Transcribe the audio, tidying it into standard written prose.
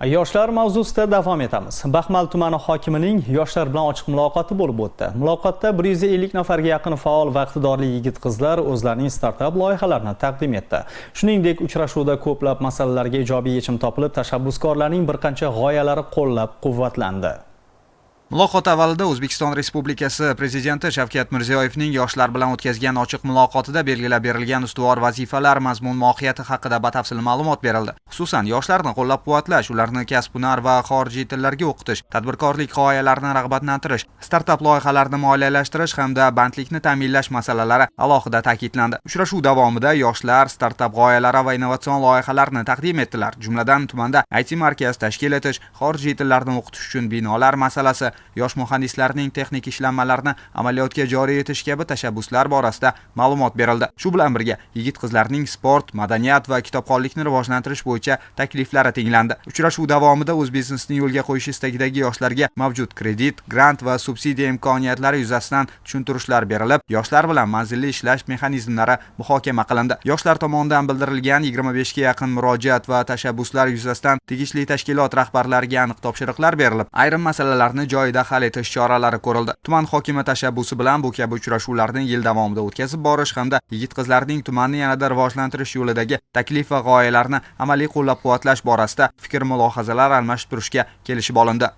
Yoshlar mavzusida davom etamiz. Baxmal tumani hokimining yoshlar bilan ochiq muloqoti bo'lib o'tdi. Muloqotda 150 nafarga yaqin faol va iqtidorli yigit-qizlar o'zlarining startap loyihalarini taqdim etdi. Shuningdek, uchrashuvda ko'plab masalalarga ijobiy yechim topilib, tashabbuskorlarning bir qancha g'oyalari qo'llab-quvvatlandi. Muloqot avvalida O'zbekiston Respublikasi Prezidenti Shavkat Mirziyoyevning yoshlar bilan o'tkazgan ochiq muloqotida belgilab berilgan ustuvor vazifalar mazmun mohiyati haqida batafsil ma'lumot berildi. Xususan, yoshlarni qo'llab-quvvatlash, ularni kasb-hunar va xorijiy tillarga o'qitish, tadbirkorlik g'oyalarini rag'batlantirish, startap loyihalarini moliyalashtirish hamda bandlikni ta'minlash masalalari alohida ta'kidlandi. Uchrashuv davomida yoshlar startap g'oyalari va innovatsion loyihalarni taqdim etdilar. Jumladan, tumanda IT markaz tashkil etish, xorijiy tillarni o'qitish uchun binolar masalasi, yosh muhandislarning texnik ishlanmalarni amaliyotga joriy etish kabi tashabbuslar borasida ma'lumot berildi. Shu bilan birga, yigit-qizlarning sport, madaniyat va kitobxonlikni rivojlantirish bo'yicha takliflari tinglandi. Uchrashuv davomida o'z biznesini yo'lga qo'yish istagidagi yoshlarga mavjud kredit, grant va subsidiya imkoniyatlari yuzasidan tushuntirishlar berilib, yoshlar bilan manzilli ishlash mexanizmlari muhokama qilindi. Yoshlar tomonidan bildirilgan 25 ga yaqin murojaat va tashabbuslar yuzasidan tegishli tashkilot rahbarlariga aniq topshiriqlar berilib, ayrim masalalarni joyida hal etish choralari ko'rildi. Tuman hokimi tashabbusi bilan bu kabi uchrashuvlarni yil davomida o'tkazib borish hamda yigit-qizlarning tumanni yanada rivojlantirish yo'lidagi taklif va g'oyalarni amaliy qo'llab-quvvatlash borasida fikr-mulohazalar almashib turishga kelishib olindi.